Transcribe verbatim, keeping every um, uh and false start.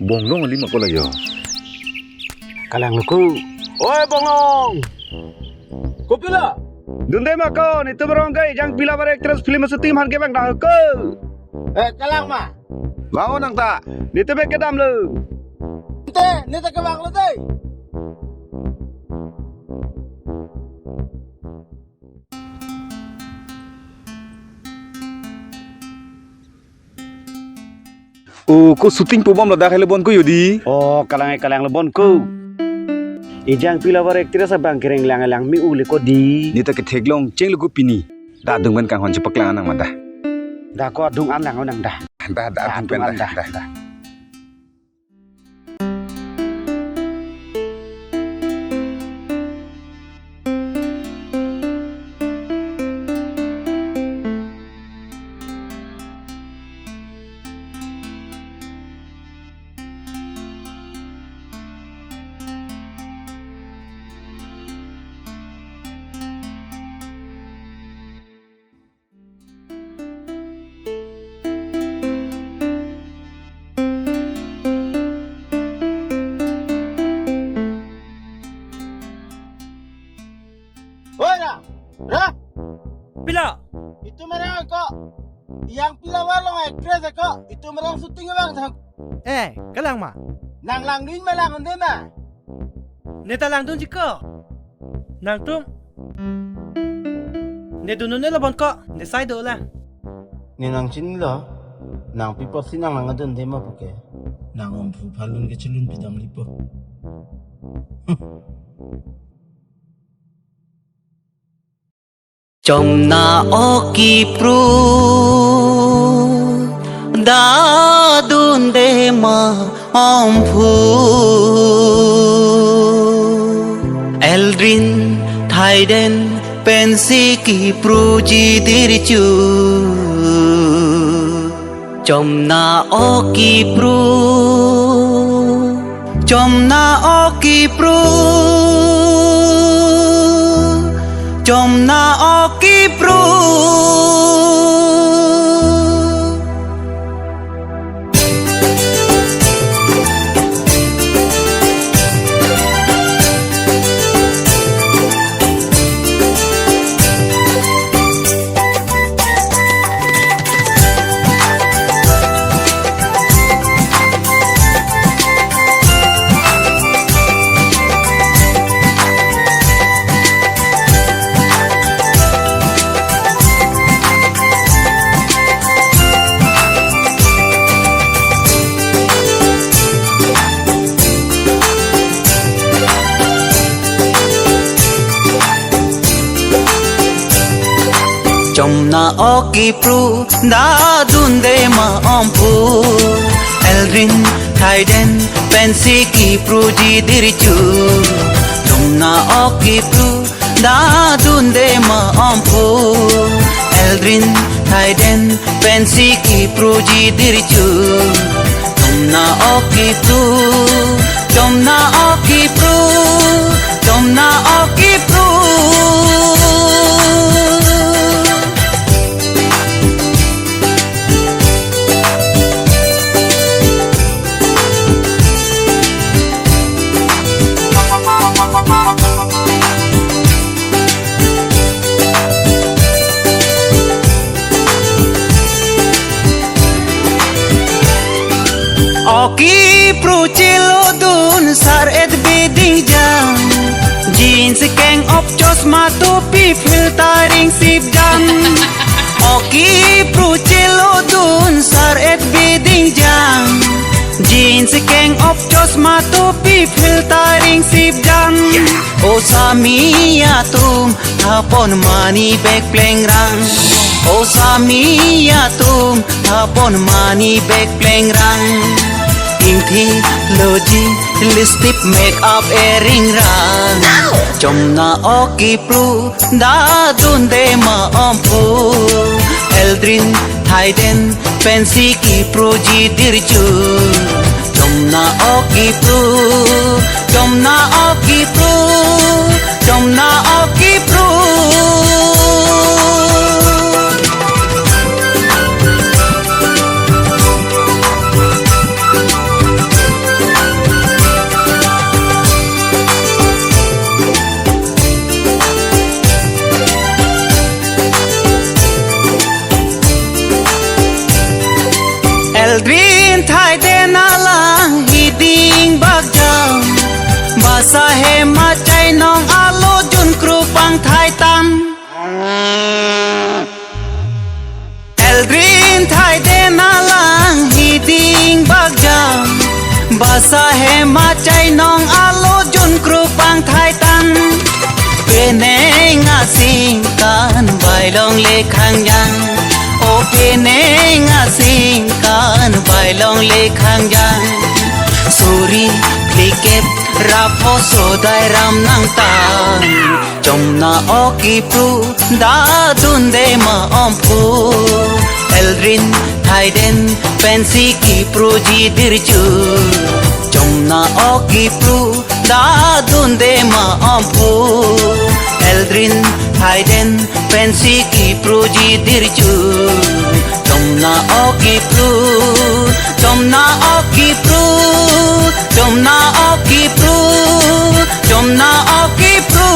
Bonglong alim ako la jo. Kalang lo ko. Oi, Bonglong. Kopilo? Dunde ma ko, netum arong ke Ejang Pilavar actress film shooting aphan kevang dang ko. Eh, kalang ma? Vang-o nang ta. Netum ke kedam lo. Te, ne ta kevang lo te. O, ko shooting pu bom lo, dak helo bon ko jo di. O, kalang, kalang lo bon ko. Ejang Pilavar actress abang kereng lang lang me-u le ko di. Ne ta ketheklong chenglo ko pini. Dak adung pen kanghon chepaklang nang ma dak. Dak ko adung an lang nang dak. Dak, dak adung pen dak, dak, dak. Oi, Ra! Ra! Pilo? Itum arong ko. Ejang Pilavar along actress ko. Itum arong shooting abang thang. Eh, kalang ma? Nang langdun ma, lang-un-e ma? Ne ta langdunji ko. Nangtum. Ne dun-un-e lo bon ko. Ne sai dolang. Ne nangchinilo. Nang pi apotsi nang langdunde ma puke. Nang Omphu aphan lun kechelun pidam lipo. Chomna o kipru, dak dunde ma Omphu. Eldrin thaiden pensi kipruji dirchu. Chomna o kipru, chomna o kipru, chomna o kipru. Chomna o kipru, dak dunde ma Omphu. Eldrin thaiden pensi kipruji dirchu. Chomna o kipru, dak dunde ma Omphu. Eldrin thaiden pensi kipruji dirchu. Chomna o kipru, chomna o kipru, chomna o kipru. O kipru chilodun sar-et biding jang. Jeans keng op chosma topi filtering sip jang. O kipru chilodun sar-et biding jang. Jeans keng op chosma topi filtering sip jang. O sami atum, thapon mani bek plengrang. O sami atum, thapon mani bek plengrang. Ingthi loji lipstick makeup eringrang. Chomna o kipru, dak dunde ma Omphu. Eldrin thaiden pensi kipruji dirchu. Chomna o kipru, chomna o kipru, chomna o kipru. Thaitan. Aldrin Thaiden alang hiding bakjam, basa hem achai nong alo jun krupang Thaitan. Peneng asingkan bai longle khangjang, o peneng asingkan bai longle khangjang. Suri phlikep ra pho sodai ram nangtan. Chomna o kipru da dunde ma omphu. Aldrin Thaiden pensi kiproji dirju. Chomna o kipru da dunde ma omphu. Aldrin Thaiden pensi kiproji dirju. Chomna o kipru, chomna o kipru, chomna o kipru, chomna o kipru.